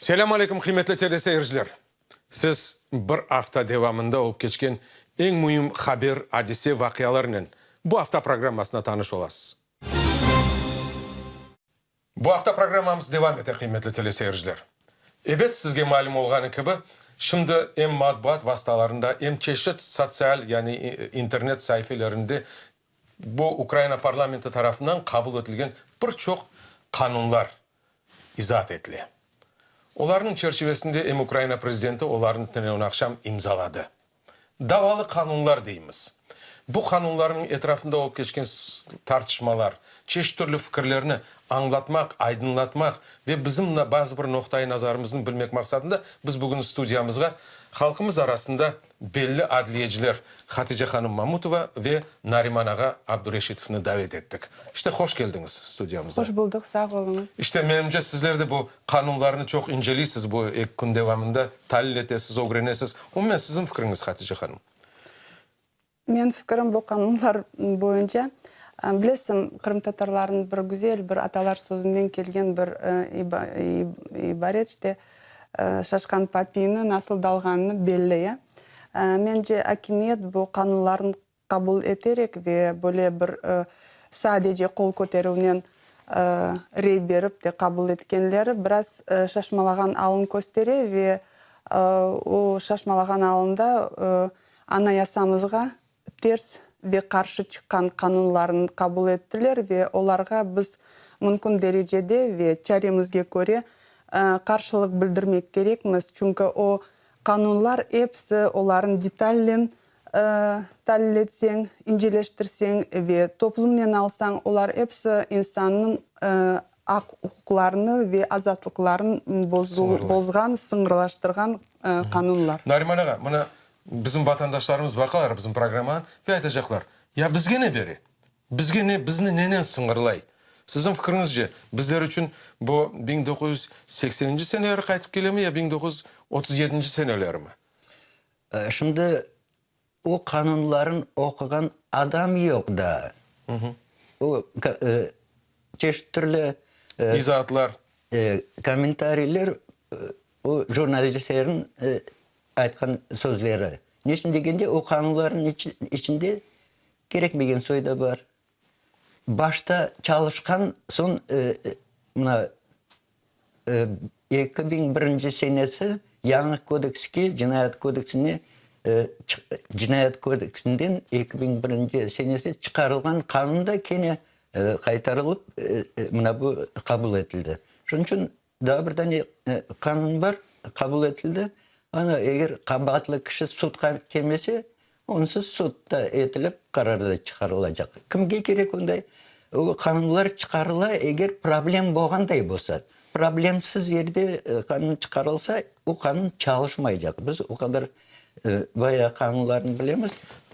Selâm aleyküm, qıymetli teleseyirciler! Siz bir afta devamında olıp keçken eñ müim haber, adise, vaqialarnen bu afta programmasında tanış olasız. Bu afta programmamız devam ete, qıymetli teleseyirciler. Ebet, sizge malüm olğanı kibi, şimdi em matbuat vastalarında, em çeşit sotsial, yani internet saifelerinde bu Ukraina parlamenti tarafından qabul etilgen bir çoq qanunlar izaat etile. Olarnıñ çerçivesinde em Ukraina prezidenti olarnı tünevin aqşam imzaladı. Davalı qanunlar deymiz. Bu qanunlarnıñ etrafında olıp keçken tartışmalar, çeşit türlü fikirlerni añlatmaq, aydınlatmaq ve bizim bazı bir noqtai nazarımıznı bilmek maqsadında biz bugün studiyamızğa halqımız arasında belli adliyeciler Hatice hanım Mamutova ve Nariman ağa Abdureşitovnı davet ettik. İşte, hoş keldiñiz studiyamıza. Hoş buldıq, sağ oluñız. İşte, menimce, sizler de bu qanunlarnı çoq inceleysiz bu eki kün devamında, talil etesiz, ögrenesiz. Umumen, siziñ fikriñiz, Hatice hanım? Menim fikrim bu qanunlar boyunca, bilesiñ, qırımtatarlarnıñ bir güzel bir atalar sözünden kelgen bir ibaret, işte, şaşqan papiyni nasıl dalğanını belli, ya. Mence, akimiyet bu qanunlarnı qabul eterek ve böyle bir sadece qol köterüvnen rey berip de qabul etkenleri biraz şaşmalağan alın köstere ve o şaşmalağan alında Anayasamızğa ters ve qarşı çıqqan qanunlarnı qabul ettiler ve olarğa biz mümkün derecede ve çaremizge köre qarşılıq bildirmek kerekmiz, çünki o qanunlar episi olarnı detallen talil etseñ, inceleştirseñ ve toplumnen alsañ, olar episi insannıñ aq-uquqlarını ve azatlıqlarını bozğan, sıñırlaştırğan qanunlar. Nariman ağa, mına bizim vatandaşlarımız baqalar bizim programmağa ve aytacaqlar, ya bizge ne bere? Bizge ne, bizni nenen sıñırlay? Siziñ fikriñizce, bizler içün bu 1980-nci seneleri qaytıp kelemi ya 1937-nci senelerimi? Şimdi o qanunların oquğan adam yoq daa. O, çeşit türlü İzaatlar. Kommentariyler, o jurnalistlerin aytqan sözleri. Neçün degende, o qanunların içinde kerekmegen soy da bar. Başta çalışqan soñ, mına, 2001 senesi yañı kodekske, Cinayet kodeksine, Cinayet kodeksinden 2001 senesi çıqarılğan qanun da kene qaytarılıp, mına bu qabul etildi. Şunıñ içün daa bir dane qanun bar, qabul etildi. Ana, eger qabaatlı kişi sudqa kelmese, Onsız sudda etilip qarar da çıqarılacaq. Kimge kerek onday? O qanunlar çıqarıla, eger problem bolğanday bolsa. Problemsiz yerde qanun çıqarılsa, o qanun çalışmaycaq. Biz o qadar bayağı qanunlarnı bilemiz,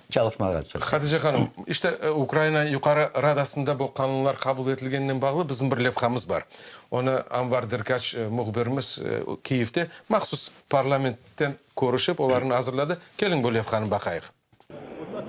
çalışmağan soñ. Hatice hanım, işte Ukraina Yuqarı Radasında bu qanunlar qabul etilgeninen bağlı bizim bir levhamız bar. Onı Anvar Derkaç mühbirimiz Kiyevde mahsus parlamentten Körüşip, olarnı azırladı. Keliñ bu levhanı baqayıq.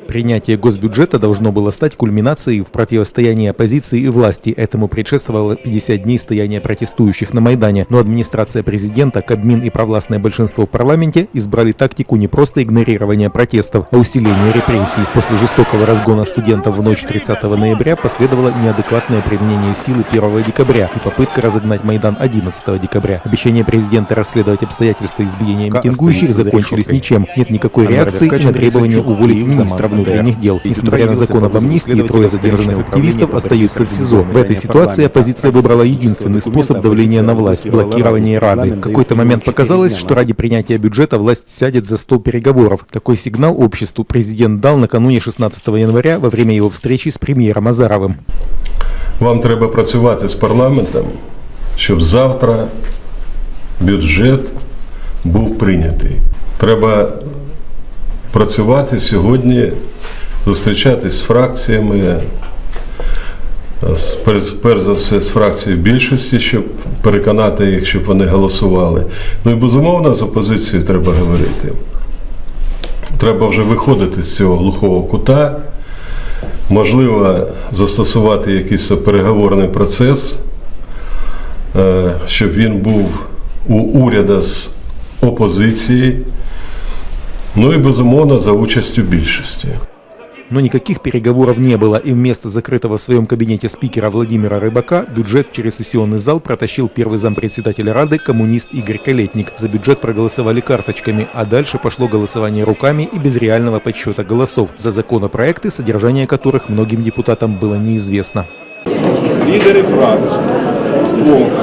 Принятие госбюджета должно было стать кульминацией в противостоянии оппозиции и власти. Этому предшествовало 50 дней стояния протестующих на Майдане. Но администрация президента, Кабмин и провластное большинство в парламенте избрали тактику не просто игнорирования протестов, а усиления репрессий. После жестокого разгона студентов в ночь 30 ноября последовало неадекватное применение силы 1 декабря и попытка разогнать Майдан 11 декабря. Обещание президента расследовать обстоятельства избиения митингующих закончились ничем. Нет никакой реакции на требование уволить министра внутренних дел. Несмотря на закон об амнистии, трое задержанных активистов остаются в СИЗО. В этой ситуации оппозиция выбрала единственный способ давления на власть – блокирование Рады. В какой-то момент показалось, что ради принятия бюджета власть сядет за стол переговоров. Такой сигнал обществу президент дал накануне 16 января во время его встречи с премьером Азаровым. Вам треба працювати з парламентом, щоб завтра бюджет був прийнятий. Треба працювати сьогодні, зустрічатись з фракціями, перш за все з фракцією більшості, щоб переконати їх, щоб вони голосували. Ну і безумовно з опозицією треба говорити. Треба вже виходити з цього глухого кута. Можливо, застосувати якийсь переговорний процес, щоб він був. у уряду з опозиції, ну і безумовно за участю більшості. Но никаких переговоров не было, и вместо закрытого в своем кабинете спикера Владимира Рыбака бюджет через сессионный зал протащил первый зампредседателя Рады коммунист Игорь Калетник. За бюджет проголосовали карточками, а дальше пошло голосование руками и без реального подсчета голосов за законопроекты, содержание которых многим депутатам было неизвестно. Лідери фракцій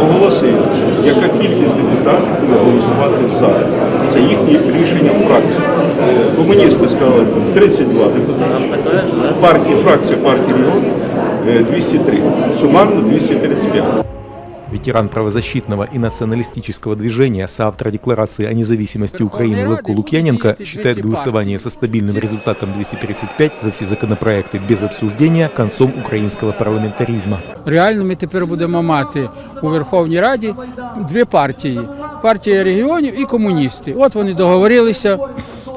оголосили, яка кількість депутатів буде голосувати за. Це їхнє рішення фракції. Комуністи сказали 32 депутати, партії, фракція партії «Регіон» 203, сумарно 235. Ветеран правозащитного и националистического движения, соавтор Декларации о независимости Украины Левко Лукьяненко считает голосование со стабильным результатом 235 за все законопроекты без обсуждения концом украинского парламентаризма. Реально ми тепер будемо мати у Верховній Раді дві партії: партія регіонів і комуністи. От вони договорилися.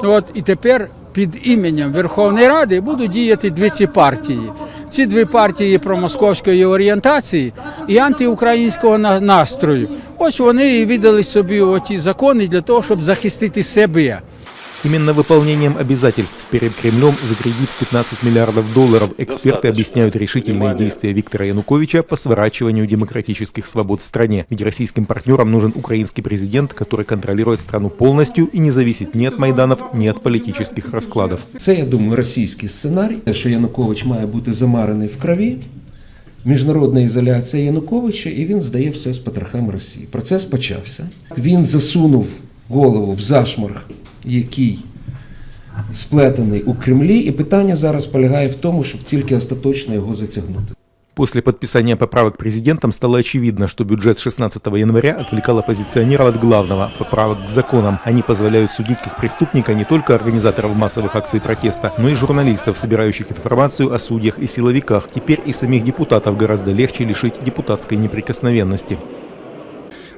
От і тепер під іменем Верховної Ради будуть діяти дві ці партії. Ці дві партії промосковської орієнтації і антиукраїнського настрою. Ось вони і видали собі оті закони для того, щоб захистити себе. Именно выполнением обязательств перед Кремлем за кредит в 15 миллиардов долларов эксперты объясняют решительные действия Виктора Януковича по сворачиванию демократических свобод в стране. Ведь российским партнерам нужен украинский президент, который контролирует страну полностью и не зависит ни от Майданов, ни от политических раскладов. Це, я думаю, російський сценарій, що Янукович має бути замарений в крові, міжнародна ізоляція Януковича, і він здає все з потрохами Росії. Процес почався. Він засунув голову в зашморг, який сплетений у Кремлі, і питання зараз полягає в тому, щоб тільки остаточно його затягнути. После подписания поправок президентом стало очевидно, что бюджет 16 января отвлекал оппозиционеров от главного – поправок к законам. Они позволяют судить как преступника не только организаторов массовых акций протеста, но и журналистов, собирающих информацию о судьях и силовиках. Теперь и самих депутатов гораздо легче лишить депутатской неприкосновенности.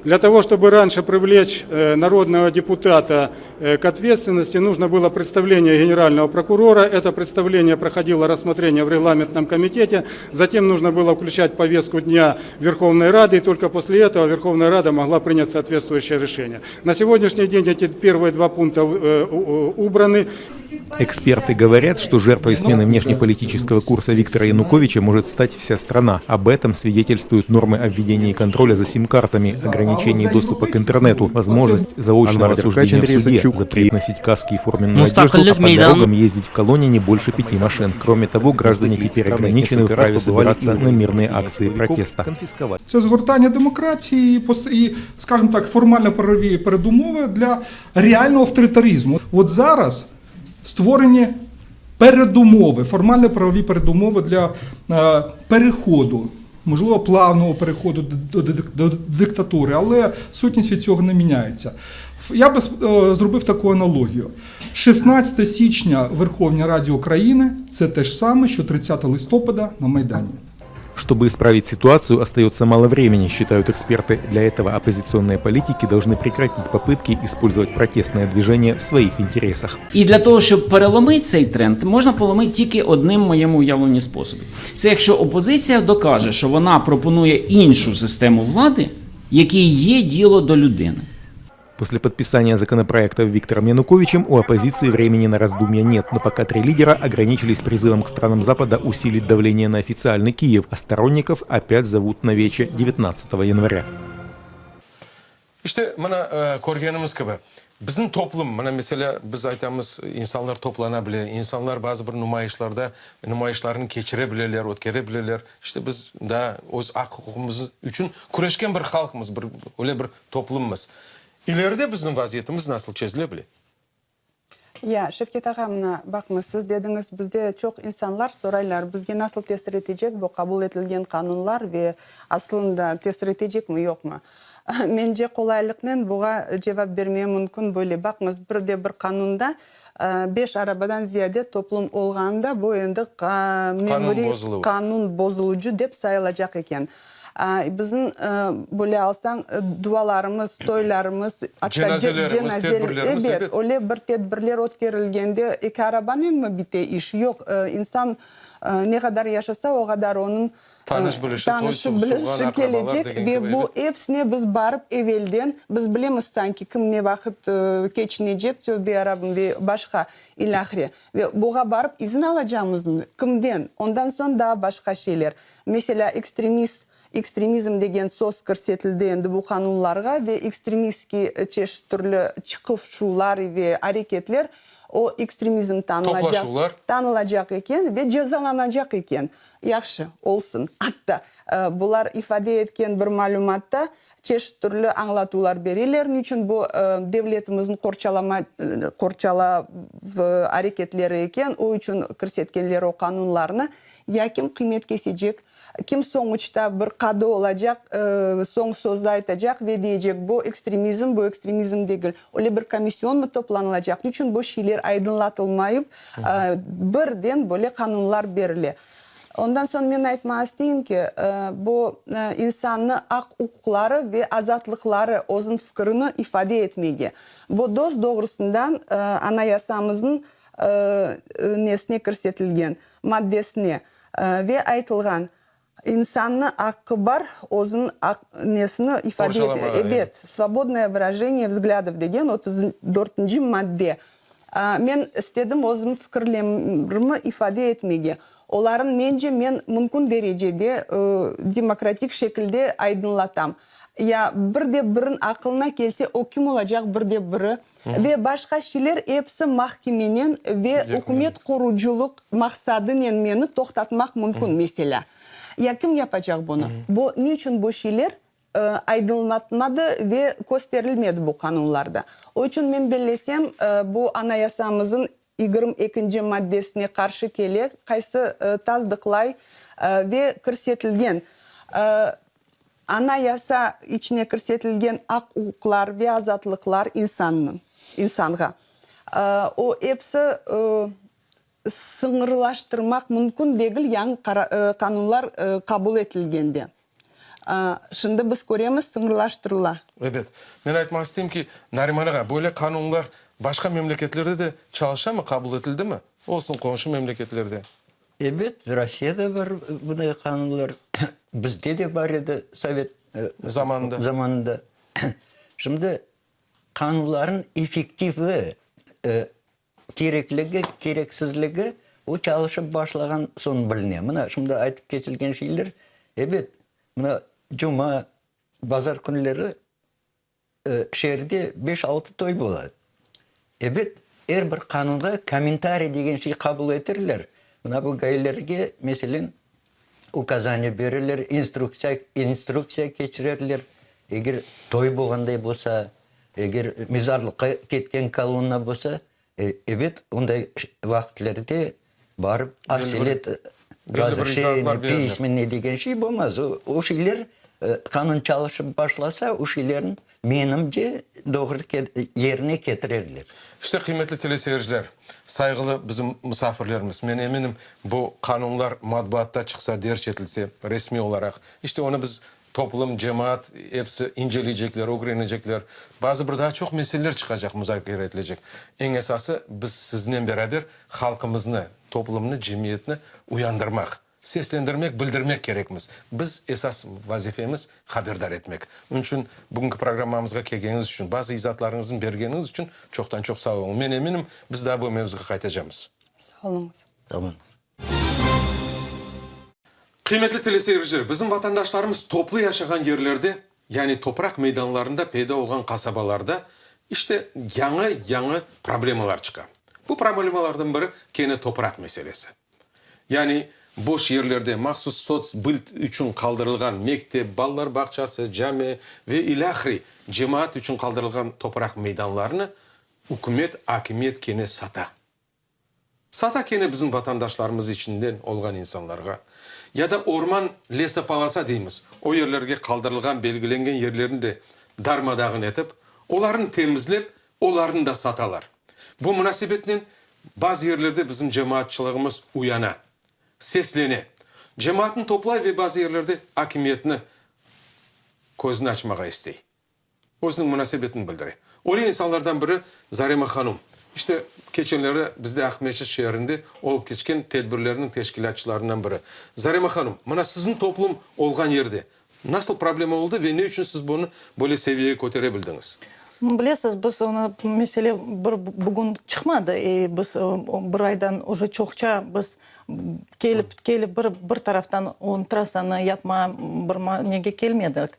Для того, чтобы раньше привлечь народного депутата к ответственности, нужно было представление генерального прокурора. Это представление проходило рассмотрение в регламентном комитете. Затем нужно было включать повестку дня Верховной Рады, и только после этого Верховная Рада могла принять соответствующее решение. На сегодняшний день эти первые два пункта убраны. Эксперты говорят, что жертвой смены внешнеполитического курса Виктора Януковича может стать вся страна. Об этом свидетельствуют нормы о введении контроля за сим-картами, ограничении доступа к интернету, возможность заочного осуждения в суде, запрет носить каски и форменную одежду, а по дорогам ездить в колонне не больше пяти машин. Кроме того, граждане теперь ограничены в праве собираться на мирные акции протеста. Це згортання демократії і, скажімо так, формально-правові передумови для реального авторитаризму. От зараз створені передумови, формально-правові передумови для переходу, можливо, плавного переходу до диктатури, але сутність від цього не міняється. Я би зробив таку аналогію. 16 січня в Верховній Раді України – це те ж саме, що 30 листопада на Майдані. Чтобы исправить ситуацию, остается мало времени, считают эксперты. Для этого оппозиционные политики должны прекратить попытки использовать протестное движение в своих интересах. І для того, щоб переломити цей тренд, можна поломити тільки одним моєму уявленні способом. Це якщо опозиція докаже, що вона пропонує іншу систему влади, якій є діло до людини. После подписания законопроектов Виктором Януковичем у оппозиции времени на раздумья нет, но пока три лидера ограничились призывом к странам Запада усилить давление на официальный Киев, а сторонников опять зовут на вече 19 января. İşte mına körgenimiz kibi, bizim toplum, mına meselâ, biz aytamız, insanlar toplana bile, insanlar bazı bir numayışlarda numayışlarnı keçire bileler, ötkere bileler. İşte biz daa öz aq-uquqımız içün küreşken bir halqmız, bir öyle bir toplummız. İleride bizim vaziyetimiz nasıl çezile bile? Ya, Şevket ağa, mına, baqıñız, siz dediñiz, bizde çoq insanlar soraylar, bizge nasıl tesir etecek bu qabul etilgen qanunlar ve aslında tesir etecekmi, yoqmı? Mence, qolaylıqnen buğa cevap bermeye mümkün böyle, baqıñız, bir de bir qanunda beş arabadan ziyade toplum olğanında bu endi memuriy qanun bozulucı dep sayılacaq eken. Bizim, böyle alsañ, dualarımız, toylarımız, atta Cenazelerimiz, tedbirlerimiz, ebet, ebet, öyle bir tedbirler ötkerilgende eki arabanen mi bite iş? Yoq, insan ne qadar yaşasa, o qadar onıñ Tanış-bilişi, toy tanışı, tuvğan, bilişi aqrabalar kelecek degen ve kibi, bu ebet. episine biz barıp evelden, biz bilemiz sanki kim ne vaqıt keçinecek, tövbe yarabbim, ve başqa, ilâhre. Ve buğa barıp izin alacamızmı? Kimden? Ondan soñ daa başqa şeyler. Meselâ, ekstremist, ekstremizm degen söz kirsetildi endi bu qanunlarğa ve ekstremistskiy çeşit türlü çıqıv-şuvlar ve areketler o ekstremizm tanılacaq, Toplaşuvlar. tanılacaq eken ve cezalanacaq eken. Yahşı, olsun. Atta, bular ifade etken bir malümatta çeşit türlü añlatuvlar bereler, niçün bu devletimizniñ qorçalama, qorçalav areketleri eken, o içün kirsetkenler o qanunlarnı, ya kim qıymet kesecek, kim soñuçta bir qadı olacaq, soñ sözü aytacaq ve deycek, bu ekstremizm, bu ekstremizm degil. Öyle bir komisyonmı toplanılacaq, niçün bu şeyler aydınlatılmayıp, birden böyle qanunlar berile? Ondan soñ men aytmağa isteyim ki, bu insannı aq-uquqları ve azatlıqları, özüniñ fikirini ifade etmege, bu dos-doğrusından Anayasamıznıñ nesine kirsetilgen, maddesine ve aytılğan, insannı aqqı bar özüniñ aq nesini ifade et, ebet, svobodnoye vırajeniye vzglâdov degen 34-nci madde. Men istedim özüm fikirlemrimi ifade etmege. Oların, mence, men mümkün derecede demokratik şekilde aydınlatam. Ya bir de birin aqılına kelse, o kim olacaq bir de biri? Ve başqa şeyler episi mahkemenen ve ükümet qurucılıq maqsadınen meni toqtatmaq mümkün, meselâ. Ya kim yapacaq bunı? Bu, ne içün bu şeyler aydınlatmadı ve kösterilmedi bu qanunlarda? O içün men bellesem, bu Anayasamızın 22-nci maddesine qarşı kele, qaysı tasdıqlay ve kirsetilgen Anayasa içine kirsetilgen aq-uquqlar ve azatlıqlar insannıñ, insanğa, o episi sıñırlaştırmaq mümkün degil yañı qanunlar qabul etilgende. Şimdi biz köremiz, sıñırlaştırıla. Ebet. Men aytmaq isteyim ki, Nariman ağa, böyle qanunlar başqa memleketlerde de çalışamı, qabul etildimi? Olsun qomşu memleketlerde. Ebet, Rossiyada bar bunday qanunlar, bizde de bar edi sovet zamanında. Zamanında. Şimdi qanunlarnıñ effektivli Kerekligi, kereksizligi o çalışıp başlağan soñ biline. Mına şimdi aytıp keçilgen şeyler, ebet, mına cuma, bazar künleri şeerde beş-altı toy bola. Ebet, er bir qanunğa kommentariy degen şey qabul etirler. Mına bu gaylerge, meselen, ukazaniye berirler, instruktsiya, instruktsiya keçirerler. Eger toy bolğanday bolsa, Eger mezarlıqqa ketken kolonna bolsa, ebet, onday vaqıtlerde barıp aselet razrışeniye, pismennoye degen şey bolmaz. O şeyler qanun çalışıp başlasa, o şeylerni, menimce, doğru yerine ketirerler. İşte, qıymetli teleseyirciler, sayğılı bizim musafirlerimiz, men eminim, bu qanunlar matbuatta çıqsa, derc etilse, resmiy olaraq, işte onı biz Toplum, cemaat episi inceleycekler, ögrenecekler. Bazı bir daa çoq meseleler çıqacaq, muzakere etilecek. Eñ esası, biz siznen beraber halqımıznı, toplumnı, cemiyetni uyandırmaq, seslendirmek, bildirmek kerekmiz. Biz esas vazifemiz, haberdar etmek. Onıñ içün bugünki programmamızğa kelgeniñiz içün, bazı izaatlarıñıznı bergeniñiz içün çoqtan-çoq sağ oluñ. Men eminim, biz daa bu mevzuğa qaytacamız. Sağ oluñız. Sağ oluñız. Qıymetli teleseyirciler, bizim vatandaşlarımız toplu yaşağan yerlerde, yani topraq meydanlarında peyda olğan qasabalarda işte yañı-yañı problemalar çıqa. Bu problemalardan biri kene topraq meselesi. Yani boş yerlerde mahsus sotsbılt içün qaldırılğan mektep, balalar bağçası, cami ve ilâhri cemaat içün qaldırılğan topraq meydanlarını ükümet, akimiyet kene sata. Sata kene bizim vatandaşlarımız içinden olğan insanlarğa. Ya da orman, lesopolosa deymiz, o yerlerge qaldırılğan, belgilengen yerlerni de darma-dağın etip, olarnı temizlep, olarnı da satalar. Bu munasebetnen bazı yerlerde bizim cemaatçılığımız uyana, seslene, cemaatnı toplay ve bazı yerlerde akimiyetni. közüni açmağa istey. Özüniñ munasebetini bildire. Öyle insanlardan biri Zarema hanum. İşte, keçenleri bizde Aqmescit şeerinde olıp keçken tedbirlerniñ teşkilâtçılarından biri. Zarema hanum, mına siziñ toplum olğan yerde nasıl problema oldı ve ne içün siz bunı böyle seviyege kötere bildiñiz? Bilesiz, biz onı, mesele bir bugün çıqmadı, biz bir aydan uje çoqça biz Kelip, kelip bir, bir taraftan on trassanı yapma bir nege kelmedik.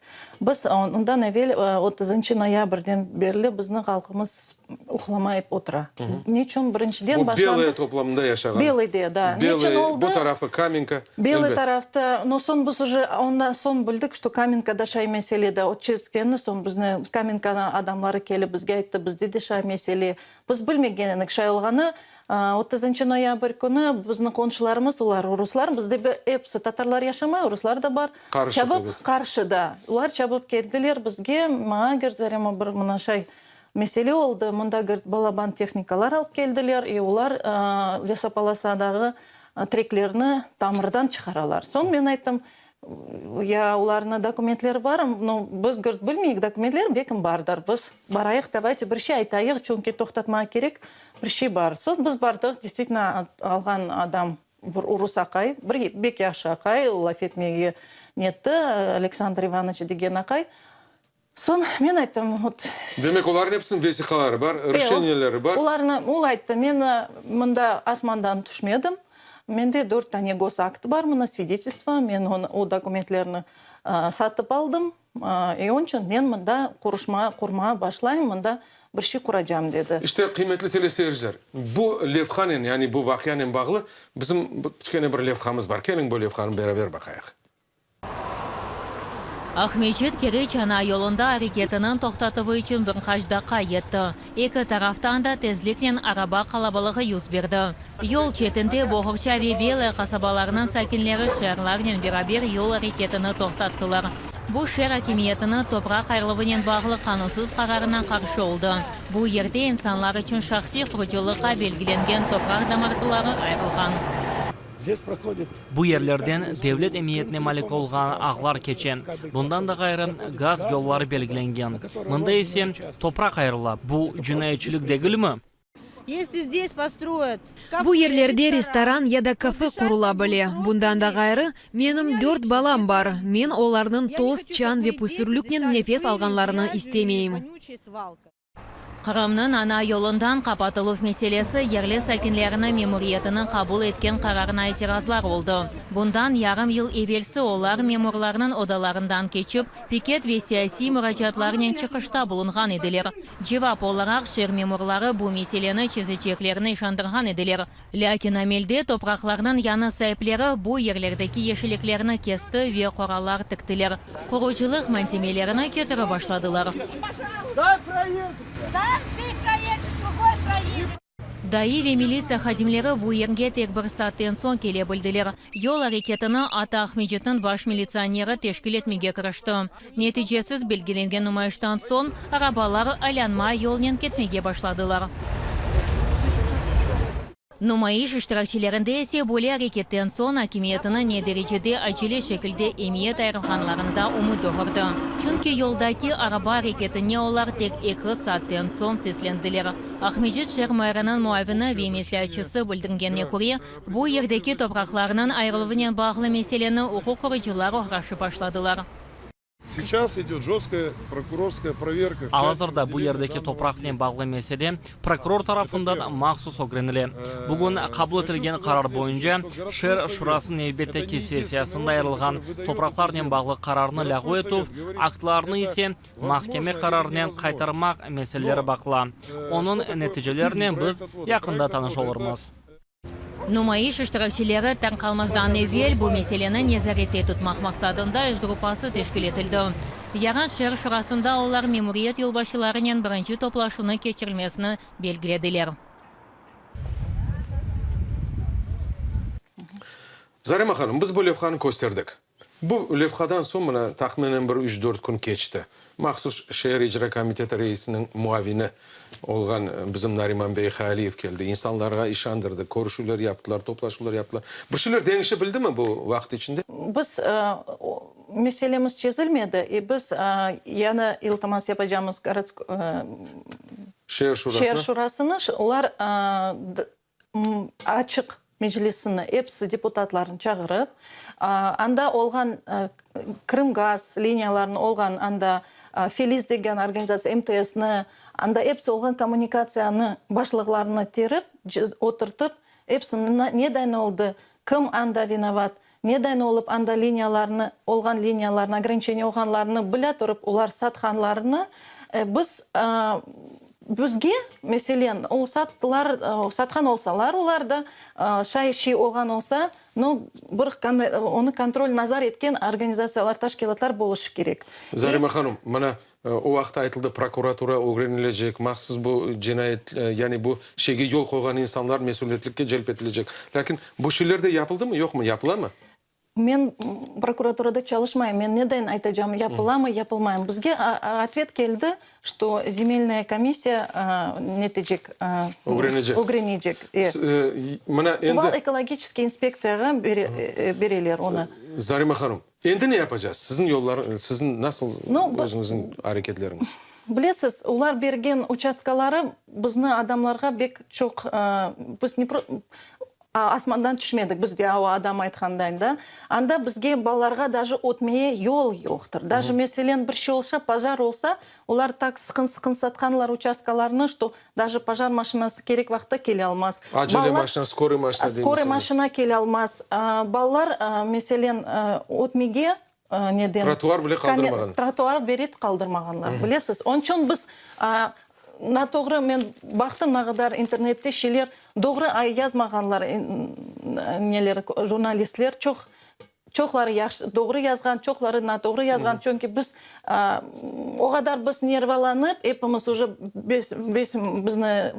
Biz ondan evel otuzıncı noyabrden berli bizni halqımız uqlamayıp otura. Neçün? Birinciden Bu Belaya toplamında yaşağan. Belıde, da. Neçün oldı? Bu tarafı Kamenka. Belıy tarafta, no soñ biz uje ondan soñ bildik, şto Kamenkada şay mesele de, o çezgeni soñ bizni Kamenkanıñ adamları kelip bizge ayttı, bizde de şay mesele. Biz bilmegen edik şay olğanı. Otuzıncı noyabr künü bizni qonşularımız, olar ruslar, bizde episi tatarlar yaşamay, ruslar da bar, çabıp qarşıda, olar çabıp keldiler bizge, maña gert Zarema bir mına şay mesele oldı, mında gert balaban tehnikalar alıp keldiler i olar lesopolosadağı treklerni tamırdan çıqaralar. Soñ men ayttım, Ya olarnı dokumentleri bar, no, biz gört bilmeyik, dokumentler belkim bardır, biz barayıq, davayte bir şey aytayıq, çünki toqtatmağa kerek bir şey bar. Soñ biz bardıq, действительno, alğan adam bir urus aqay, bir bek yahşı aqay, laf etmege netti, Aleksandr İvanoviç degen aqay. Soñ men ayttım, vot. Demek, olarnıñ episiniñ vesiqaları bar, rişeniyeleri bar. Olarnı, o ayttı, men mında asmandan tüşmedim, mende dört tane gosakt bar, mına svidetelstvo, men onı, o dokumentlerni satıp aldım, i onıñ içün men mında quruşma, qurmağa başlayım, mında bir şey quracam, dedi. İşte, qıymetli teleseyirciler, bu levhanen, yani bu vaqianen bağlı bizim kiçkene bir levhamız bar. Keliñ, bu levhanı beraber baqayıq. Aqmescit Keriç ana yolunda areketiniñ toqtatuvı içün bir qaç daqqa yetti. Eki taraftan da tezliknen araba qalabalığı yüz berdi. Yol çetinde Boğurça ve Belaya qasabalarınıñ sakinleri şeerlarnen beraber yol areketini toqtattılar. Bu şeer akimiyetiniñ topraq ayırıluvınen bağlı qanunsız qararına qarşı oldı. Bu yerde insanlar içün şahsiy qurucılıqqa belgilengen topraq damartıları ayırılğan. Bu yerlerden devlet emiyetine malik olğan ağlar keçe, bundan da ğayrı, gaz yolları belgilengen. Mında ise topraq ayırıla, bu cinayetçilik degilmi? Bu yerlerde restoran ya da kafe qurula bile. Bundan da ğayrı, menim dört balam bar, men olarnıñ toz, çañ ve püsürliknen nefes alğanlarını istemeyim. Qırımnıñ ana yolundan qapatıluv meselesi yerli sakinleriniñ memuriyetiniñ qabul etken qararına itirazlar oldı. Bundan yarım yıl evelsi olar memurlarnıñ odalarından keçip, piket ve siyasiy muracaatlarnen çıqışta bulunğan ediler. Cevap olaraq şeer memurları bu meseleni çezeceklerini işandırğan ediler. Lâkin amelde topraqlarnıñ yañı saipleri bu yerlerdeki yeşilliklerni kesti ve qoralar tiktiler, qurucılıq malzemelerini ketirip başladılar. DAİ ve militsiya hadimleri bu yerge tek bir saatten soñ kele bildiler. Yol areketini atta Aqmescitniñ baş militsioneri teşkil etmege kirişti. Neticesiz belgilengen numayıştan soñ, arabalar aylanma yolnen ketmege başladılar. Numayış iştirakçilerinde ise böyle areketten soñ akimiyetini ne derecede acele şekilde emiyet ayırğanlarında ümüt doğurdı. Çünki yoldaki araba areketine olar tek eki saatten soñ seslendiler. Aqmescit şeer meriniñ muavini ve mesleatçısı bildirgenine köre, bu yerdeki topraqlarnıñ ayırıluvınen bağlı meseleni uquq qoruyıcılar oğraşıp başladılar. Al-azırda bu yerdeki topraqnen bağlı mesele prokuror tarafından mahsus ögrenile. Bugün qabul etilgen qarar boyunca, şeer şurasınıñ nevbetteki sessiyasında ayırılğan topraqlarnen bağlı qararnı lâğu etüv, aktlarnı ise mahkeme qararınen qaytarmaq meseleleri baqıla. Onıñ neticelerinen biz yaqında tanış olurmız. Numayış iştirakçileri tarqalmazdan evel bu meseleni nezarette tutmaq maqsadında iş gruppası teşkil etildi. Yarın şeer şurasında olar memuriyet yolbaşçılarınen birinci toplaşuvnı keçirilmesini belgilediler. Zarema hanım, biz bu levhanı kösterdik. Bu levhadan soñ mına tahminen bir üç-dört kün keçti. Mahsus şeer icra komiteti reisiniñ muavini olğan bizim Nariman bey Hayaliyev keldi, insanlarğa işandırdı, körüşüvler yaptılar, toplaşuvlar yaptılar. Bir şeyler deñişe bildimi bu vaqıt içinde? Biz. meselemiz çezilmedi, i biz yañı iltimas yapacamız gorodskoy, Şeer şurasına. Şeer şurasını, olar açıq meclisini episi deputatlarnı çağırıp, anda olğan Krımgaz liniyalarını olğan anda Feliz degen organizatsiya, MTSni, anda episi olğan kommunikatsiyanı başlıqlarını terip, oturtıp, episini nedan oldı, kim anda vinovat, nedan olıp anda liniyalarnı, olğan liniyalarnı, ograniçeniye olğanlarını bile turıp olar satqanlarını biz Bizge, meselen, o sattılar, satqan olsalar, olar da şay şey olğan olsa, no, bir onı kontrol, nazar etken organizatsiyalar, teşkilâtlar bolışı kerek. Zarema hanım, mına, o vaqıt aytıldı, prokuratura ögrenilecek, mahsus bu cinayet, yani bu şeyge yol qoyğan insanlar mesüliyetlikke celp etilecek. Lâkin bu şeyler de yapıldımı, yoqmı, yapılamı? Men prokuraturada çalışmayım, men neden aytacağım, yapılamı, yapılmaymı. Bizge otvet keldi, çto zemelnaya komissiya netecek, Ögrenecek. ögrenecek. E. Mına endi. Uval ekologiçeskiy inspektsiyağa bereler onı. Zarema hanım, endi ne yapacağız? Siziñ yollar, siziñ nasıl özüñizniñ areketleriñiz? Bilesiz, olar bergen uçastkaları bizni adamlarğa bek çoq, biz ne Asmandan tüşmedik biz de, o adam aytqanday da. Anda bizge balalarğa daje ötmeye yol yoqtır. Daje, meselen, bir şey olsa, pojar olsa, olar tak sıqın-sıqın satqanlar uçastkalarnı, çto daje pojar maşinası kerek vaqıtta kele almaz. Acele maşina, skorıy maşina deymiz. Skorıy maşina kele almaz. Balalar, meselen, ötmege neden? Trotuar bile qaldırmağan. Trotuar bile qaldırmağanlar, bilesiz. Onıñ içün biz, natoğru men baqtım, ne qadar internette şeyler doğru yazmağanlar, neler, jurnalistler çoq, çoqları yahşı, doğru yazğan, çoqları natoğru yazğan. Çünki biz o qadar biz nervalanıp, epimiz uje bizni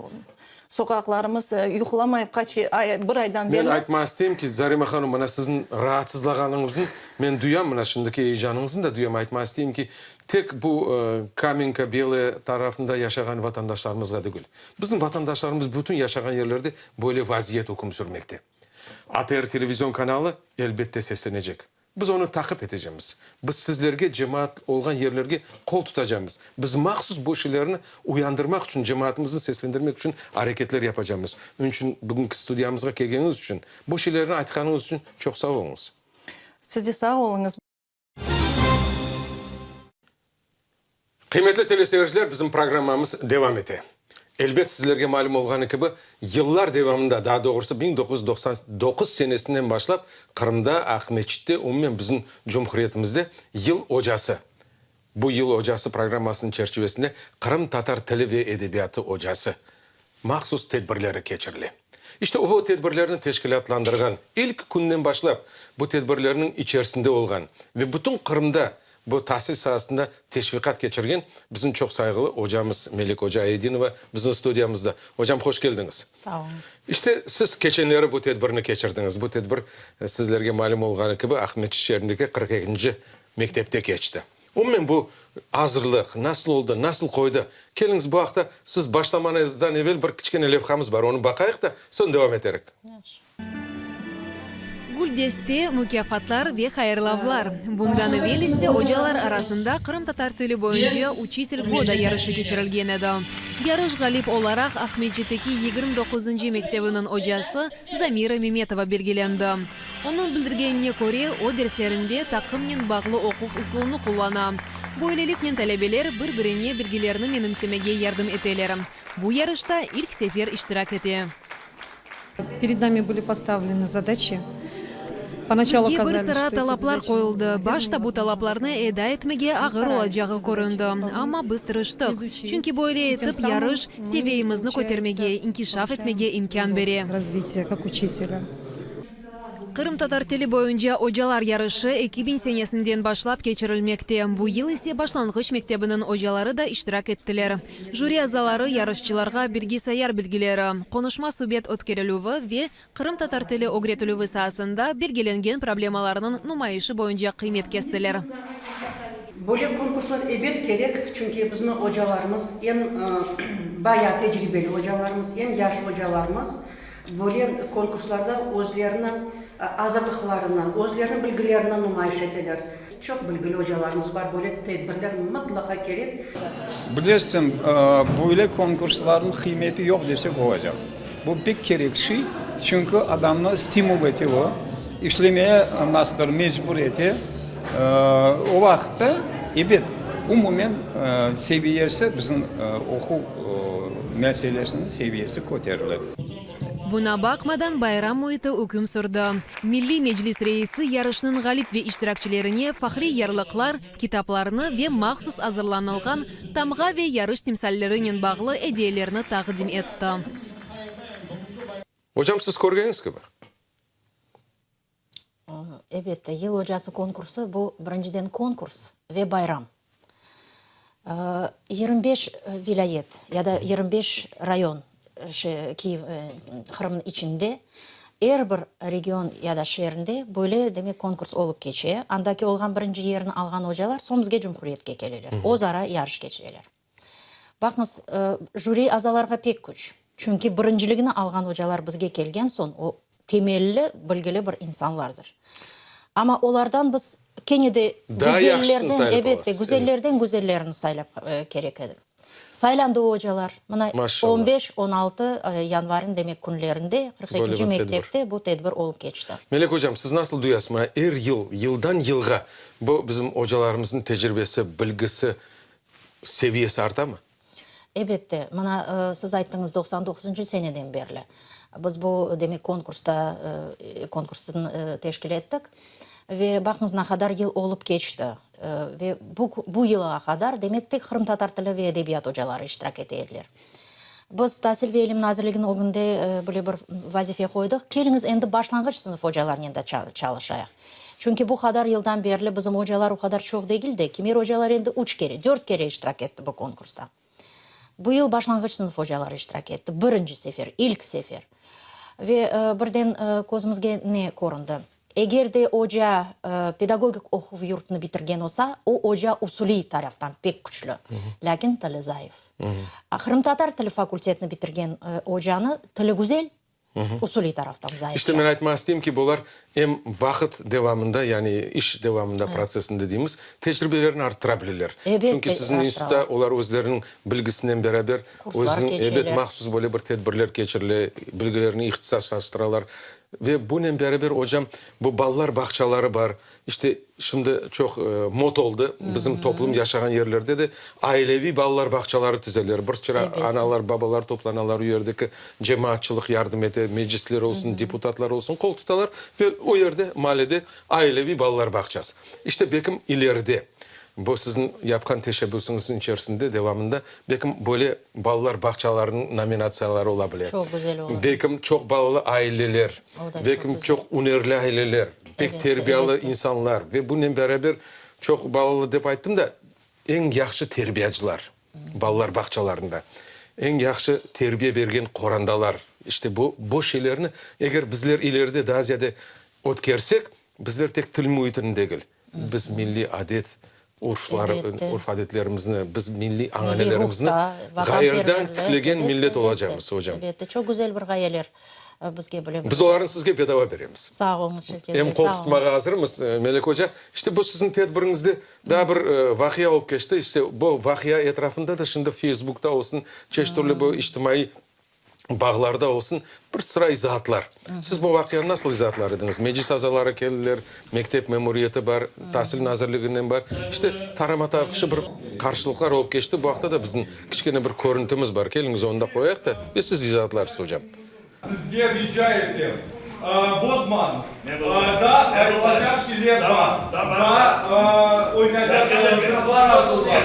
Soqaqlarımız yuqlamayıp qaç ay, bir aydan berli. Men aytmağa isteyim ki, Zarema hanım, mına siziñ raatsızlağanıñıznı men duyam, mına şimdiki eyecanıñıznı da duyam. Aytmağa isteyim ki, tek bu Kamenka, Belaya tarafında yaşağan vatandaşlarımızğa degil. Bizim vatandaşlarımız bütün yaşağan yerlerde böyle vaziyet üküm sürmekte. ATR televizion kanalı, elbette, seslenecek. Biz onı taqip etecemiz. Biz sizlerge, cemaat olğan yerlerge qol tutacamız. Biz mahsus bu şeylerni uyandırmaq içün, cemaatımıznı seslendirmek içün areketler yapacamız. Onıñ içün bugünki studiyamızğa kelgeniñiz içün, bu şeylerni aytqanıñız içün çoq sağ oluñız. Siz de sağ oluñız. Qıymetli teleseyirciler, bizim programmamız devam ete. Elbet, sizlerge malüm olğanı kibi, yıllar devamında, daa doğrusı 1999 senesinden başlap, Qırımda, Aqmeçitte, umumen bizim cumhuriyetimizde Yıl ocası, bu Yıl ocası programmasınıñ çerçivesinde Qırımtatar tili ve edebiyatı ocası mahsus tedbirleri keçirile. İşte o tedbirlerni teşkilâtlandırğan, ilk künden başlap bu tedbirlerniñ içerisinde olğan ve bütün Qırımda bu tasil saasında teşviqat keçirgen bizim çoq sayğılı ocamız Melek oca Ayedinova bizim studiyamızda. Ocam, hoş keldiñiz. Sağ oluñız. İşte siz keçenleri bu tedbirni keçirdiñiz. Bu tedbir, sizlerge malüm olğanı kibi, Aqmescit şeerindeki qırq ekinci mektepte keçti. Umumen bu azırlıq nasıl oldı, nasıl qoydı? Keliñiz, bu aqta siz başlamañızdan evel bir kiçkene levhamız bar, onı baqayıq da, soñ devam eterik. Yahşı. Güldeste, mukâfatlar ve hayırlavlar. Bundan evel ise ocalar arasında qırımtatar tili boyunca Uçitel goda yarışı keçirilgen edi. Yarış ğalip olaraq Aqmescitteki 29-ncı mektebiniñ ocası Zamira Memetova belgilendi. Onıñ bildirgenine köre, o derslerinde taqımnen bağlı oquv usulını qullana. Böyleliknen talebeler bir-birine bilgilerni menimsemege yardım eteler. Bu yarışta ilk sefer iştirak ete. Pered nami bıli postavlenı zadaçi. Ponaçalu Bizge bir kazali, sıra çto eti talaplar zadaçi qoyuldı. Başta bu talaplarnı eda etmege ağır olacağı köründi. Amma biz tırıştıq. Çünki böyle etip yarış, seviyemizni kötermege, inkişaf etmege imkân bere. Qırımtatar tili boyunca ocalar yarışı 2000 senesinden başlap keçirilmekte. Bu yıl ise başlanğıç mektebiniñ ocaları da iştirak ettiler. Jüri azaları yarışçılarğa bilgisayar bilgileri, qonuşma-subet ötkerilüvi ve qırımtatar tili ögretilüvi saasında belgilengen problemalarnıñ numayışı boyunca qıymet kestiler. Böyle konkurslar ebet kerek, çünki bizni ocalarımız em bayağı tecribeli ocalarımız, em yaş ocalarımız. Böyle konkurslarda özlerini azırlıqlarını, özleriniñ bilgilerini numayış eteler. Çoq bilgili ocalarımız bar, böyle tedbirler mıtlaqa kerek. Bilesiñ, böyle konkurslarnıñ qıymeti yoq desek olacaq. Bu pek kerek şey, çünki adamnı stimul ete o, işlemeye nasıldır mecbur ete. O vaqıtta, ebet, umumen seviyesi, bizim oquv meselesiniñ seviyesi köterile. Buña baqmadan, bayram müiti üküm sürdi. Milliy Meclis reisi yarışnıñ ğalip ve iştirakçilerine fahriy yarlıqlar, kitaplarnı ve mahsus azırlanılğan tamğa ve yarış timsallerinen bağlı ediyelerni taqdim etti. Ocam, siz körgeniñiz kibi. Elbette, Yıl ocası konkursı, bu, birinciden, konkurs ve bayram. 25 vilâyet ya da 25 rayon Kiyev, Qırımnıñ içinde er bir region ya da şeerinde böyle, demek, konkurs olıp keçe. Andaki olğan birinci yerni alğan ocalar soñ bizge cumhuriyetke keleler, özara yarış keçireler. Baqıñız, jüri azalarğa pek küç. Çünki birinciligini alğan ocalar bizge kelgen soñ, o, temelli, bilgili bir insanlardır. Amma olardan biz kene de güzellerden, elbette, güzellerden güzellerini saylap kerek edik. Saylandı o ocalar. Mına, on beş, on altı yanvarın, demek, künlerinde 42-nci mektepte bu tedbir olıp keçti. Melek ocam, siz nasıl duyasız, mına, er yıl, yıldan yılğa bu bizim ocalarımıznıñ tecribesi, bilgisi seviyesi artamı? Elbette. Mına, siz ayttıñız, 99-ncı seneden berli biz bu, demek, konkursta, konkursnı teşkil ettik. Ve baqıñız, ne qadar yıl olıp keçti. Ve bu, bu yılğa qadar, demek, tek qırımtatar tili ve edebiyat ocaları iştirak ete ediler. Biz Tasil ve ilim nazirliginiñ ögünde böyle bir vazife qoydıq, keliñiz, endi başlanğıç sınıf ocalarınen de çalışayıq. Çünki bu qadar yıldan berli bizim ocalar o qadar çoq degil de, kimer ocalar endi üç kere, dört kere iştirak etti bu konkursta. Bu yıl başlanğıç sınıf ocaları iştirak etti, birinci sefer, ilk sefer. Ve birden közümizge ne köründi? Eger de oca pedagogik oquv yurtını bitirgen olsa, o oca usuliy taraftan pek küçlü, lâkin tili zayıf. Qırımtatar tili fakultetini bitirgen ocanı tili güzel, usuliy taraftan zayıfça. İşte men aytmaq isteyim ki, bular em vaqıt devamında, yani iş devamında, protsessinde deymiz, tecribelerini arttıra bileler. Çünki siziñ institutta olar özleriniñ bilgisinen beraber, özüniñ, ebet, mahsus böyle bir tedbirler keçirile, bilgilerini ihtisaslaştıralar. Ve bunen beraber, ocam, bu balalar bağçaları bar. İşte, şimdi çoq mot oldı, bizim toplum yaşağan yerlerde de aileviy balalar bağçaları tizeler. Bir sıra analar, babalar toplanalar, o yerdeki cemaatçılıq yardım ete, meclisler olsun, deputatlar olsun, qol tutalar ve o yerde, maalede aileviy balalar bağçası. İşte, belkim, ileride Bu siziñ yapqan teşebbüsiñizniñ içerisinde, devamında, belkim, böyle balalar bağçalarınıñ nominatsiyaları ola bile. Çoq güzel olur. Belkim, çoq balalı aileler, belkim, çoq ünerli aileler, pek terbiyalı insanlar ve bunen beraber, çoq balalı dep ayttım da, eñ yahşı terbiyacılar balalar bağçalarında, eñ yahşı terbiye bergen qorandalar. İşte bu, bu şeylerni eger bizler ileride daa ziyade ötkersek, bizler tek til müitini degil, Biz milliy adet, urflar, urf-adetlerimizni, biz milliy añanelerimizni ğayırdan tiklegen millet olacamız, ocam. Elbette, çoq güzel bir ğayeler bizge bile. Biz olarnı sizge bedava beremiz. Sağ oluñız, Şevket bey, Em qol tutmağa azırmız, Melek oca. İşte bu siziñ tedbiriñizde daa bir vaqia olıp keçti. İşte bu vaqia etrafında da şimdi Feysbukta olsun, çeşit türlü bu içtimaiy bağlarda olsun, bir sıra izaatlar. Siz bu vaqianı nasıl izaatlar ediñiz? Meclis azaları keldiler, mektep memuriyeti bar, Tasil nazirliginden bar. İşte, tarama-tarqışı bir qarşılıqlar olıp keçti. Bu aqta da bizim kiçkene bir körüntimiz bar. Keliñiz, onı da qoyayıq da, ve siz izaatlarsız, ocam. Sizge rica etem, bozmañız. Daa aytılacaq şeyler bar, daa oynaycaq qızlar asılğan.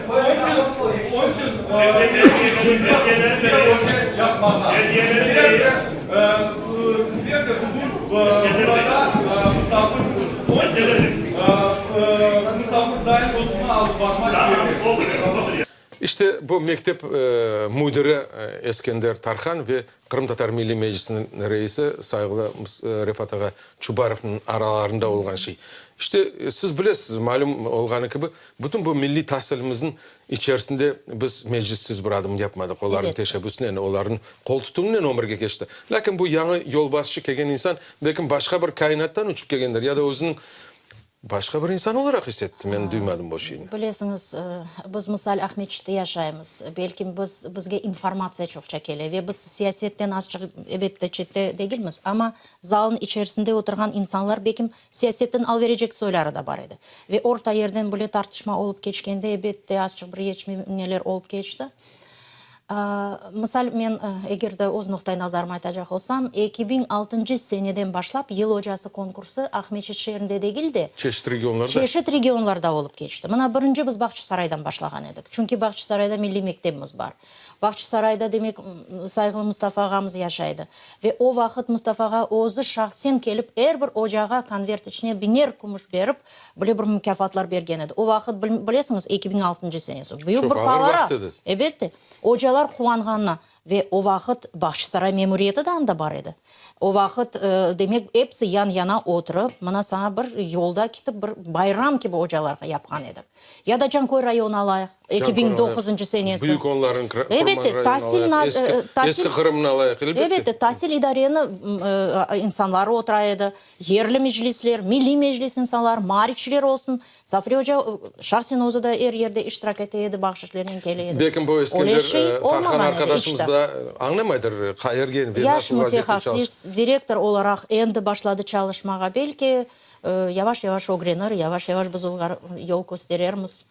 Onıñ içün, onıñ içün böyle yapmağa. Sizler de bugün burada musafirsiz. Onıñ içün musafir daim özüni alıp barmaq kerek. İşte. İşte, bu mektep müdiri Eskender Tarhan ve Qırımtatar Milliy Meclisiniñ reisi sayğılı Refat ağa Çubarovnıñ aralarında olğan şey. İşte, siz bilesiz, malüm olğanı kibi, bütün bu milliy tasilimizniñ içerisinde biz Meclissiz bir adım yapmadıq, olarnıñ teşebbüsinen, olarnıñ qol tutuvınen ömürge keçti. Lâkin bu yañı yolbaşçı kelgen insan, belkim, başqa bir kâinattan uçıp kelgendir ya da özüniñ Başqa bir insan olaraq is etti, men duymadım bu şeyni. Bilesiñiz, biz, misal, Aqmescitte yaşaymız, belkim biz, bizge informatsiya çoqça kele ve biz siyasetten azçıq, ebette, çette degilmiz, amma zalnıñ içerisinde oturğan insanlar, belkim, siyasetten alverecek soyları da bar edi. Ve orta yerden bile tartışma olıp keçkende, ebette, azçıq bir yetişmemeler olıp keçti. Misal, men eger de öz noqtai nazarımı aytacaq olsam, 2006 seneden başlap Yıl ocası konkursı Aqmescit şeerinde degil de, Çeşit regionlarda. çeşit regionlarda olıp keçti. Mına, birinci biz Bağçasaraydan başlağan edik. Çünki Bağçasarayda milliy mektebimiz bar. Bağçasarayda, demek, sayğılı Mustafa ağamız yaşaydı. Ve o vaqıt Mustafa ağa özü şahsen kelip er bir ocağa konvert içine biñer kümüş berip, Böyle bir mukâfatlar bergen edi. O vaqıt, bilesiñiz, 2006 senesi, büyük Çoq bir ağır para. vaqıt edi. Ebette. Ocalar quvanğanına. Ve o vaqıt Bağçasaray memuriyeti de anda bar edi. O vaqıt, demek, episi yan-yana oturıp, mına saña bir yolda ketip, bir bayram kibi ocalarğa yapqan edik. Ya da Canköy rayonı alayıq, 2009 senesi. Büyük Onların Qurman Elbette, rayonı tasil alayıq, eski, eski Qırımnı alayıq, elbette. Elbette, tasil idareni insanları otura edi. Yerli meclisler, Milliy Meclis insanları, maarifçiler olsun, Safri oca şahsen özü de er yerde iştirak ete edi, bahşışlernen kele edi. Belkim bu Öyle Eskender şey Tarhan olmağan edi iç arqadaşımız de. da añlamaydır, qayerge ve Yaş nasıl vaziyette çalışa. mütehassıs, direktor olaraq endi başladı çalışmağa. Belki, yavaş-yavaş ögrenir, yavaş-yavaş biz olarğa yol kösterermiz.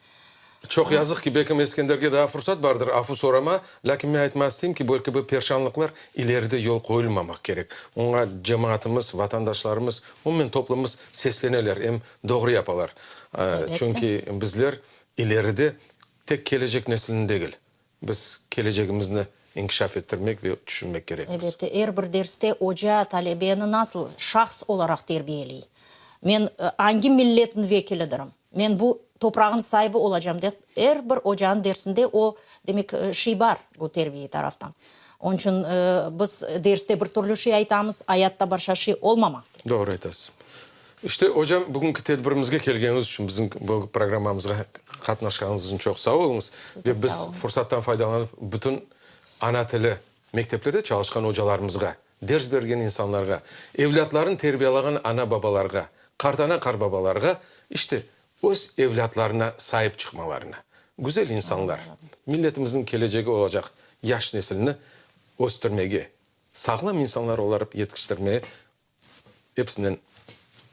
Çoq yazıq ki, belkim Eskenderge daa fursat bardır afu sorama, lâkin men aytmaq isteyim ki, böyle kibi perşanlıqlar ileride yol qoyulmamaq kerek. Oña cemaatımız, vatandaşlarımız, umumen toplumımız sesleneler, em doğru yapalar. Çünki bizler ileride tek kelecek nesilni degil, biz kelecegimizni inkişaf ettirmek ve tüşünmek kerekmiz. Elbette, er bir derste oca talebeni nasıl şahs olaraq terbiyeley? Men angi milletniñ vekilidirim? Men bu toprağın saibi olacam dep, er bir ocanıñ dersinde o, demek, şey bar bu terbiye taraftan. Onıñ içün biz derste bir türlü şey aytamız, ayatta başqa şey olmamaq kerek. Doğru aytasız. İşte, ocam, bugünki tedbirimizge kelgeniñiz içün, bizim bu programmamızğa qatnaşqanıñız içün çoq sağ oluñız. Ve biz fursattan faydalanıp, bütün ana tili mekteplerde çalışqan ocalarımızğa, ders bergen insanlarğa, evlâtlarını terbiyalağan ana-babalarğa, qartana-qartbabalarğa, işte, öz evlâtlarına saip çıqmalarını, güzel insanlar, milletimizniñ kelecegi olacaq yaş nesilni östürmege, sağlam insanlar olarıp yetiştirmege episinden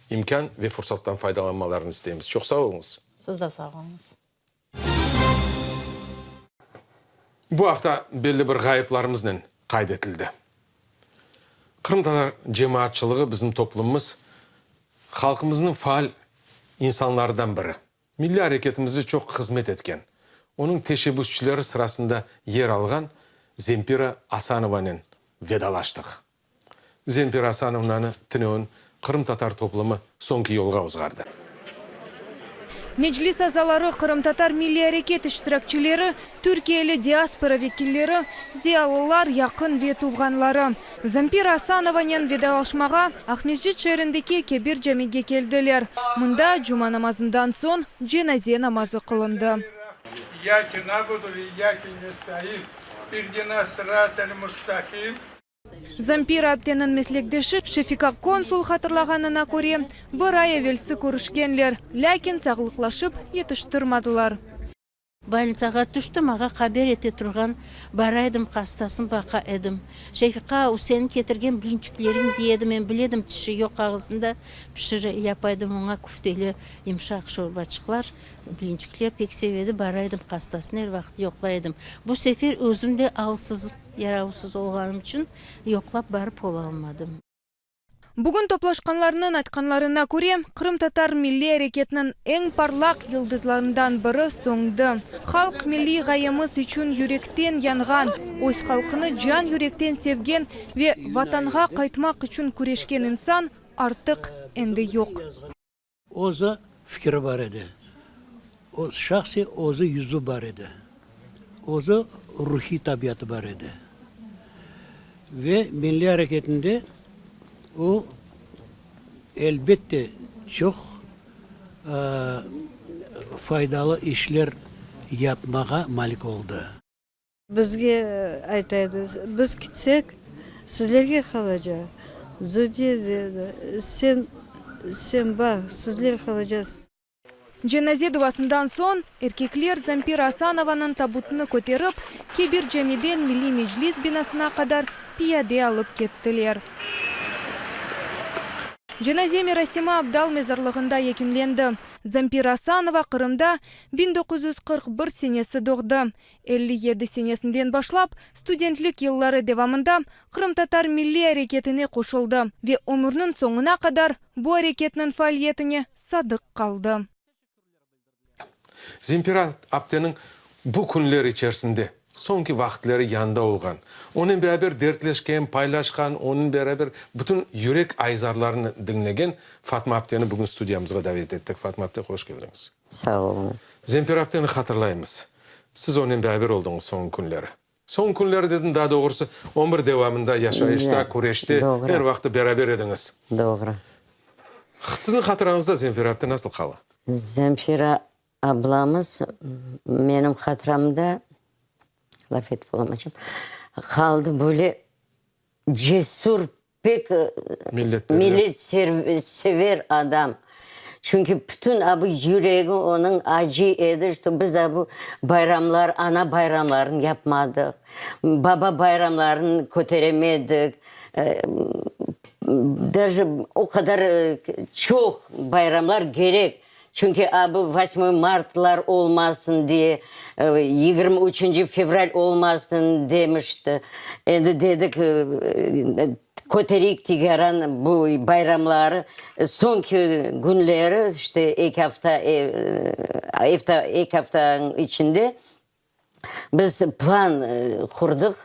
imkân ve fursattan faydalanmalarını isteymiz. Çoq sağ oluñız. Siz de sağ oluñız. Bu afta belli bir ğayıplarımıznen qayd etildi. Qırımtatar cemaatçılığı bizim toplumımız, halqımıznıñ faal insanlarından biri. Milliy areketimizde çoq hızmet etken, onıñ teşebbüsçileri sırasında yer alğan Zempira Asanovanen vedalaştıq. Zempira Asanovnanı tünevin qırımtatar toplumı soñki yolğa ozğardı. Meclis azaları, qırımtatar milliy areket iştirakçileri, türkiyeli diaspora vekilleri, ziyalılar, yaqın ve tuvğanları Zampira Asanovanen vedalaşmağa Aqmescit şeerindeki Kebir camige keldiler. Mında cuma namazından soñ cenaze namazı qılındı. İyyâke na'budu ve iyyâke nesta'in, ihdina sıratel mustaqim. Zampira apteniñ meslekdeşi Şefika Konsul hatırlağanına köre, bir ay evelsi körüşkenler, lâkin sağlıqlaşıp yetiştirmadılar. Bolnitsağa tüşti, mağa haber ete turğan, bara edim, hastasını baqa edim. Şefiqa, o seniñ ketirgen blinçikleriñ, dey edi, men bile edim, tişi yoq ağızında, pişire, yapa edim oña küfteli yımşaq şorbaçıqlar, blinçikler pek seve edi, bara edim, hastasını er vaqıt yoqlay edim. Bu sefer özüm de alsız. Yaravsız olğanım içün yoqlap barıp olalmadım. Bugün toplaşqanlarnıñ aytqanlarına köre, qırımtatar milliy areketiniñ eñ parlaq yıldızlarından biri söñdi. Halq milliy ğayemiz içün yürekten yanğan, öz halqını can-yürekten sevgen ve Vatanğa qaytmaq içün küreşken insan artıq endi yoq. Özü fikri bar edi. Öz şahsiy özü yüzü bar edi. Özü ruhiy tabiatı bar edi. Ve milliy areketinde o, elbette, çoq faydalı işler yapmağa malik oldı. Bizge ayta edi, biz kitsek, sizlerge qalacaq. Zodiye dedi, sen, sen bar, sizler qalacaqsız. Cenaze duasından soñ, erkekler Zampira Asanovanıñ tabutını köterip, Kebir camiden Milliy Meclis binasına qadar piyade alıp kettiler. Cenaze merasimi Abdal mezarlığında yekünlendi. Zampira Asanova Qırımda 1941 senesi doğdı. 57 senesinden başlap, studentlik yılları devamında qırımtatar milliy areketine qoşuldı ve ömürniñ soñuna qadar bu areketniñ faaliyetine sadıq qaldı. Zempira apteniñ bu künler içerisinde, soñki vaqıtları yanında olğan, onen beraber dertleşken, paylaşqan, onen beraber bütün yürek aizarlarını diñlegen Fatma apteni bugün studiyamızğa davet ettik. Fatma apte, hoş keldiñiz. Sağ oluñız. Zempira apteni hatırlaymız. Siz onen beraber oldıñız soñki künleri. Soñki künleri dedim, daa doğrusı, ömür devamında yaşayışta, küreşte er vaqıt beraber ediñiz. Doğru. Siziñ hatırañızda Zemfira apte nasıl qala? Zemfira ablamız menim hatıramda, laf etip olamaycam, qaldı böyle cesür, pek milletsever adam. Çünki bütün a bu yüregi onıñ acıy edi, şto biz a bu bayramlar, ana bayramların yapmadıq, baba bayramların köteremedik, daje o qadar çoq bayramlar kerek. Çünki a bu vosmoy martlar olmasın diye, 23 fevral olmasın demişti. Endi dedik, kötereyik tikaran bu bayramları. Soñki künleri, işte, eki afta, eki aftanıñ içinde Biz plan qurdıq.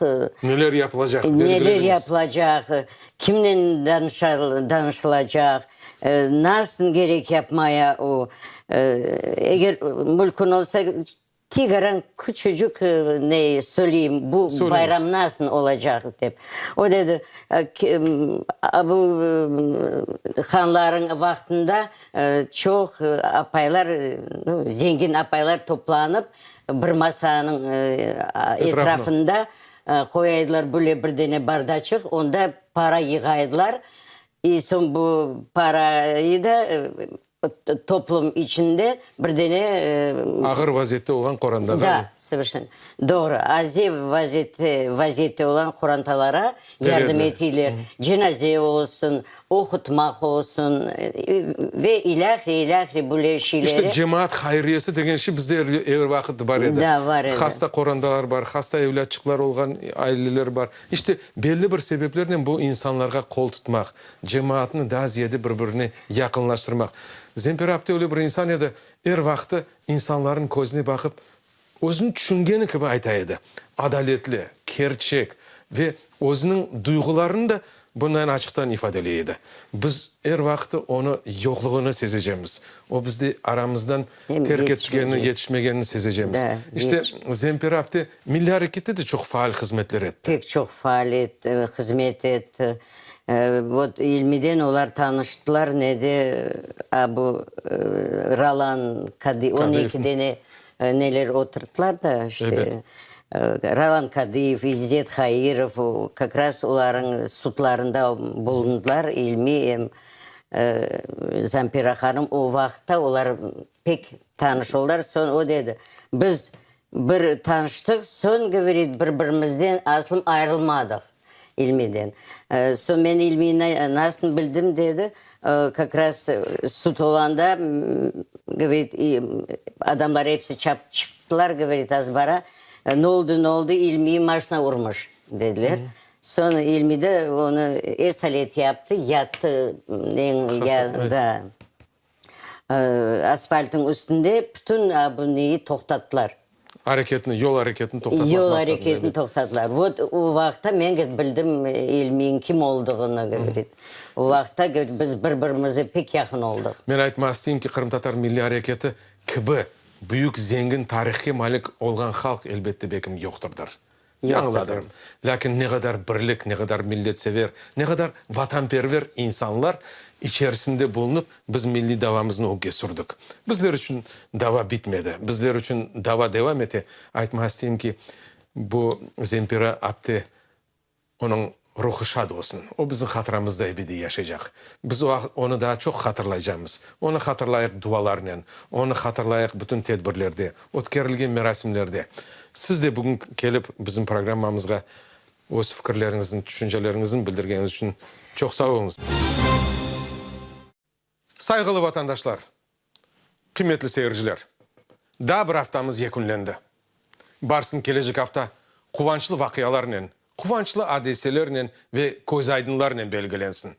Neler yapılacaq, Neler yapılacaq, kimnen danışılacaq, nasıl kerek yapmaya o. Eger mümkün olsa, tikaran küçücük ne söyleyim, bu bayram nasıl olacaq dep. O dedi, bu hanlarıñ vaqtında çoq apaylar, zengin apaylar toplanıp, Bir masanıñ etrafında qoyaydılar böyle bir dene bardaçıq, onda para yığaydılar. I soñ bu parayı da toplum içinde bir dene... Ağır vaziyette olğan qorantağa. Da, soverşenno doğru. Aze vaziyette, vaziyette olğan qorantalara yardım eteyler. Cenaze olsun, Oqutmaq olsun ve ilâhre, ilâhre böyle şeyleri. İşte, cemaat hayriyesi degen şey bizde er vaqıt bar edi. Da, bar edi. Hasta qorantalar bar, hasta evlâtçıqlar olğan aileler bar. İşte, belli bir sebeplernen bu insanlarğa qol tutmaq, cemaatnı daa ziyade bir-birine yaqınlaştırmaq. Zempera apte öyle bir insan edi, er vaqtı insanlarnıñ közüne baqıp, Özüniñ tüşüngeni kibi ayta edi, adaletli, kerçek ve özüniñ duyğularını da bundan açıqtan ifadeley edi. Biz er vaqıt onı yoqluğını sezecemiz, o bizde aramızdan terk etkenini, yetişmegenini sezecemiz. İşte, Zempera apte milliy arekette de çoq faal hızmetler etti. Pek çoq faal hızmet etti. Vot, İlmiden olar tanıştılar, nede, a bu Rolan Kadıyev, on eki dene Neler oturttılar da, işte, Rolan Kadıyev, İzzet Hairov, kak raz olarıñ sudlarında bulundılar, İlmi em Zampira hanım, o vaqıtta olar pek tanış oldılar, soñ o dedi, biz bir tanıştıq, soñ, govorit, bir-birimizden aslım ayırılmadıq. İlmiden. Soñ men İlmiyni nasıl bildim, dedi, kak raz sud olanda, govorit, adamlar episi çapıp çıqtılar, govorit, azbara, ne oldı, ne oldı, İlmiyi maşina urmış, dediler. Soñ İlmi de onı esalet yaptı, yattı, da, asfaltnıñ üstünde, bütün bu neyi toqtattılar. Areketni, yol areketini toqtatmaq Yol areketini toqtattılar. Vot, o vaqıtta men, govorit, bildim İlmiyniñ kim olduğını, govorit. O vaqıtta, govorit, biz bir-birimize pek yaqın oldıq. Men aytmaq isteyim ki, qırımtatar milliy areketi kibi. Büyük, zengin tarihke malik olğan halq, elbette, belkim yoqtırdır. Yañıladırım. Lâkin ne qadar birlik, ne qadar milletsever, ne qadar vatanperver insanlar içerisinde bulunıp, biz milliy davamıznı ögge sürdük. Bizler içün dava bitmedi. Bizler içün dava devam ete. Aytmağa isteyim ki, bu Zempira apte Onıñ ruhı şad olsun. O bizim hatıramızda ebediy yaşaycaq. Biz onı daa çoq hatırlaycamız. Onı hatırlayıq dualarnen, onı hatırlayıq bütün tedbirlerde, ötkerilgen merasimlerde. Siz de bugün kelip bizim programmamızğa öz fikirleriñizni, tüşünceleriñizni bildirgeniñiz içün çoq sağ oluñız. Sayğılı vatandaşlar, qıymetli seyirciler, daa bir aftamız yekünlendi. Barsın kelecek afta quvançlı vaqialarnen, quvançlı adiselernen ve közaydınlarnen belgilensin.